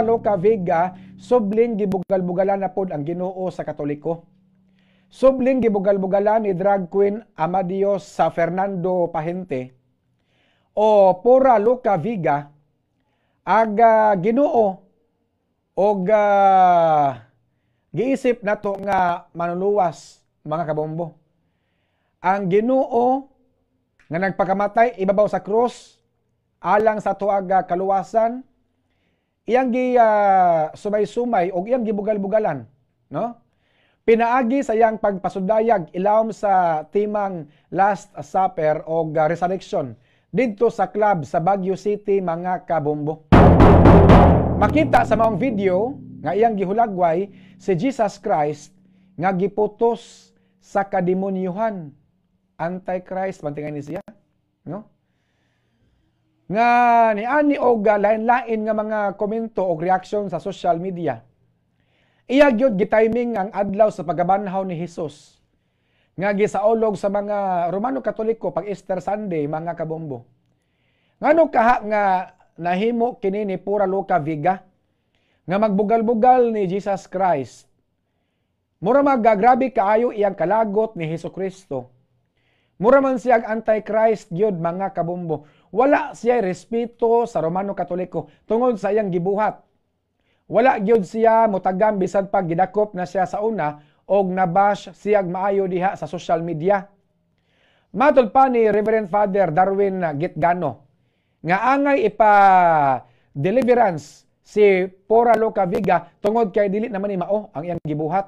Loca Vega, subling gibugal-bugalan na pod ang Ginoo sa Katoliko. Subling gibugal-bugalan ni drag queen Amadios sa Fernando Pahente o Pura Luca Vega aga Ginoo og giisip nato nga manuluwas, mga kabombo. Ang Ginoo nga nagpakamatay ibabaw sa krus alang sa tuaga kaluwasan, iyang gi sumay-sumay og iyang gibugal-bugalan, no? Pinaagi sa iyang pagpasudayag ilawom sa timang Last Supper og Resurrection didto sa club sa Baguio City, mga kabombo. Makita sa maong video nga iyang gihulagway si Jesus Christ nga giputos sa kademonyuhan. Antichrist man tingali ni siya, no? Nga niani og lain-lain nga mga komento og reaksyon sa social media. Iya gyud gitiming ang adlaw sa pagkabanhaw ni Hesus nga gisaulog sa mga Romano Katoliko pag Easter Sunday, mga kabombo. Ngano kaha nga nahimo kini ni Pura Luca Vega nga magbugal-bugal ni Jesus Christ? Mura magagrabe kaayo iyang kalagot ni Hesus Kristo. Mura man siya ang Antichrist gyud, mga kabombo. Wala siya respeto sa Romano Katoliko tungod sa iyang gibuhat. Wala gyud siya mutagam bisan pa gidakop na siya sa una og nabash siyag maayo diha sa social media. Matod pa ni Reverend Father Darwin Gitgano nga angay ipa deliverance si Pora Loca Vega tungod kay dili naman ni mao ang iyang gibuhat.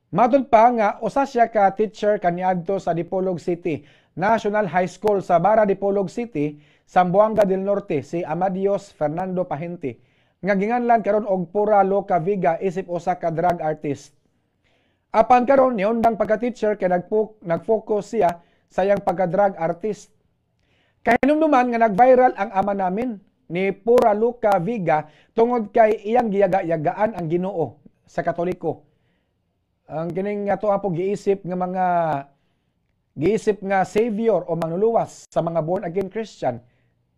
Matod pa nga usa siya ka teacher kaniadto sa Dipolog City National High School sa Barra, Dipolog City, Zamboanga del Norte, si Amadios Fernando Pahente nga ginganlan karon og Pura Loca Vega isip usa ka drag artist. Apan karon niundang pagka-teacher kay nag-focus siya sa iyang pagka-drag artist. Kahinumduman nga nag-viral ang Ama Namin ni Pura Luca Vega tungod kay iyang giyaga-yagaan ang Ginoo sa Katoliko. Ang kining ato po giisip nga mga giisip nga savior o manluluwas sa mga born again Christian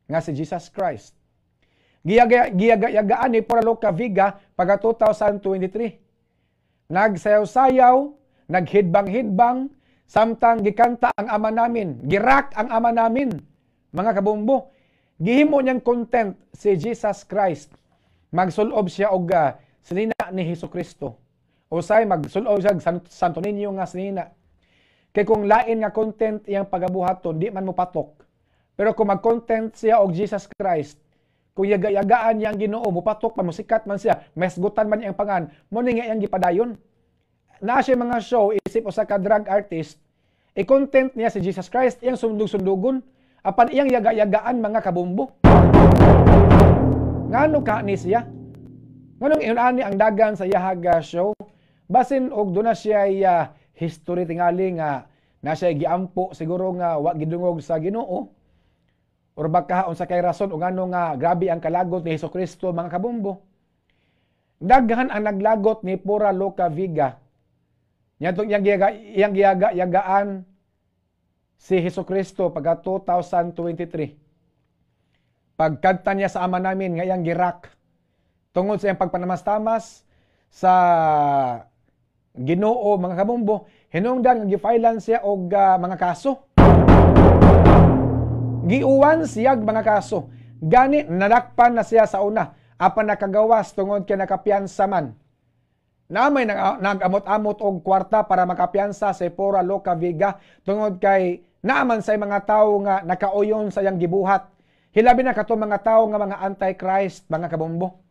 nga si Jesus Christ. Giyaga-yagaan ni Pura Luca Vega pagka 2023. Nagsayaw-sayaw, naghidbang-hidbang, samtang gikanta ang Ama Namin, girak ang Ama Namin. Mga kabombo, gihimo niyang content si Jesus Christ. Magsulob siya og sinina ni Hesus Kristo. Usay magsulob siya Santo Niño nga sinina. Kay kung lain nga content iyang pagabuhaton, di man mo patok. Pero kung mag-content siya og Jesus Christ, kung yaga-yagaan niya ang Ginoo, mupatok pa, musikat man siya, mesgutan man iyang pangan, mo ni nga iyang gipadayon. Naa siya mga show, isip usa ka drag artist, i-content niya si Jesus Christ, iyang sundog-sundugon, apan iyang yaga-yagaan, mga kabombo. Ngano ka ni siya? Nganong ingon ani ang dagan sa iyahaga show? Basin og duna siya history tingali nga na siya giampo siguro nga wa gidungog sa Ginoo. Or baka unsa kay rason o ngano nga grabe ang kalagot ni Hesus Kristo, mga kabombo. Daghan ang naglagot ni Pura Loca Vega. Iyang iyang giyaga yagaan si Hesus Kristo pagka 2023. Pagkanta niya sa Ama Namin nga iyang girak tungod sa iyang pagpanamastamas sa Ginoo, mga kabombo, hinungdan nga gifilean siya og mga kaso. Giuwan siya mga kaso. Gani nadakpan na siya sa una apan nakagawas tungod kay nakapiyansa man. Namay nag-amot-amot og kwarta para makapiyansa si Pura Loca Vega tungod kay naaman sa mga tawo nga nakauyon sa iyang gibuhat. Hilabi na kato mga tawo nga mga anti-Christ, mga kabombo.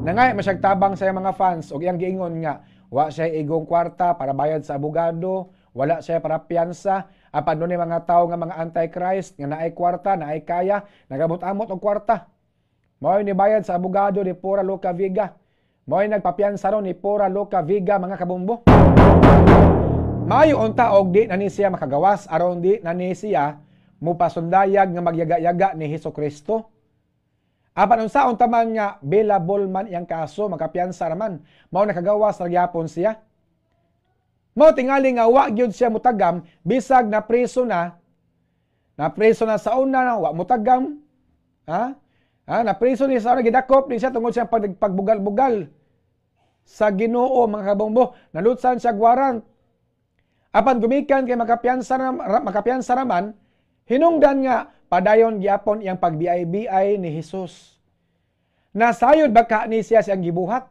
Nangay masyag tabang sa iyang mga fans og iyang giingon nga wa siya igong kwarta para bayad sa abogado, wala siya para piyansa, apan dunay mga tawo nga mga anti-Christ nga naay kwarta, naay kaya, nagabot-amot og kwarta. Mao ni bayad sa abogado ni Pura Loca Vega. Mao nagpapiyansa ron ni Pura Loca Vega, mga kabombo. Maayo unta og di na ni siya makagawas aron di na ni siya mupasundayag nga magyaga-yaga ni Hesus Kristo. Apan unsaon taman nga bailable man iyang kaso, makapiyansa raman, mao nakagawas ra gyapon siya. Mao tingali nga wa gyud siya mutagam bisag na preso na sa una, wa mutagam. Ha? Ha, napriso ni sa gidakop ni siya tungod sa pagbugal-bugal sa Ginoo, mga kabombo. Nalutsan siya warrant. Apan gumikan kay makapiyansa raman, hinungdan nga padayon gyapon iyang pagbiay-biay ni Jesus. Nasayod ba ka ni siya siyang gibuhat?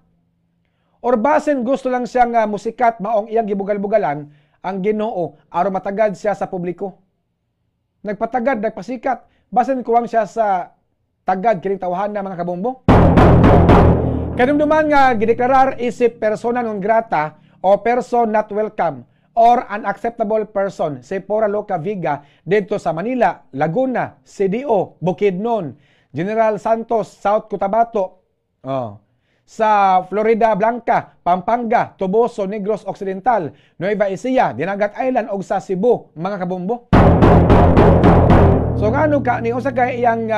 Or basin gusto lang siya nga musikat, maong iyang gibugal-bugalan ang Ginoo aron matagad siya sa publiko? Nagpatagad, nagpasikat, basin kuwang siya sa tagad kining tawhan na, mga kabombo. Kanumduman nga gideklarar isip persona non grata o person not welcome or unacceptable person si Pura Loca Viga didto sa Manila, Laguna, CDO, Bukidnon, General Santos, South Cotabato, oh, sa Florida Blanca, Pampanga, Toboso, Negros Occidental, Nueva Ecija, Dinagat Island ug sa Cebu, mga kabombo. So ngano ka ni usa kay iyang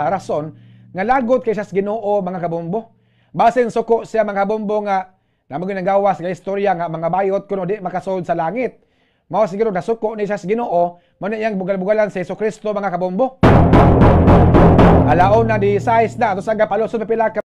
rason nga lagot kay siya sa Ginoo, mga kabombo? Basin suko siya, mga kabombo, nga namo ginagawas nga istorya nga mga bayot kuno di makasulod sa langit. Mao siguro nasuko ni siya sa Ginoo, mao na iyang bugal-bugalan sa Kristo, mga kabombo. Alaon na di size na ato sa palusot pila ka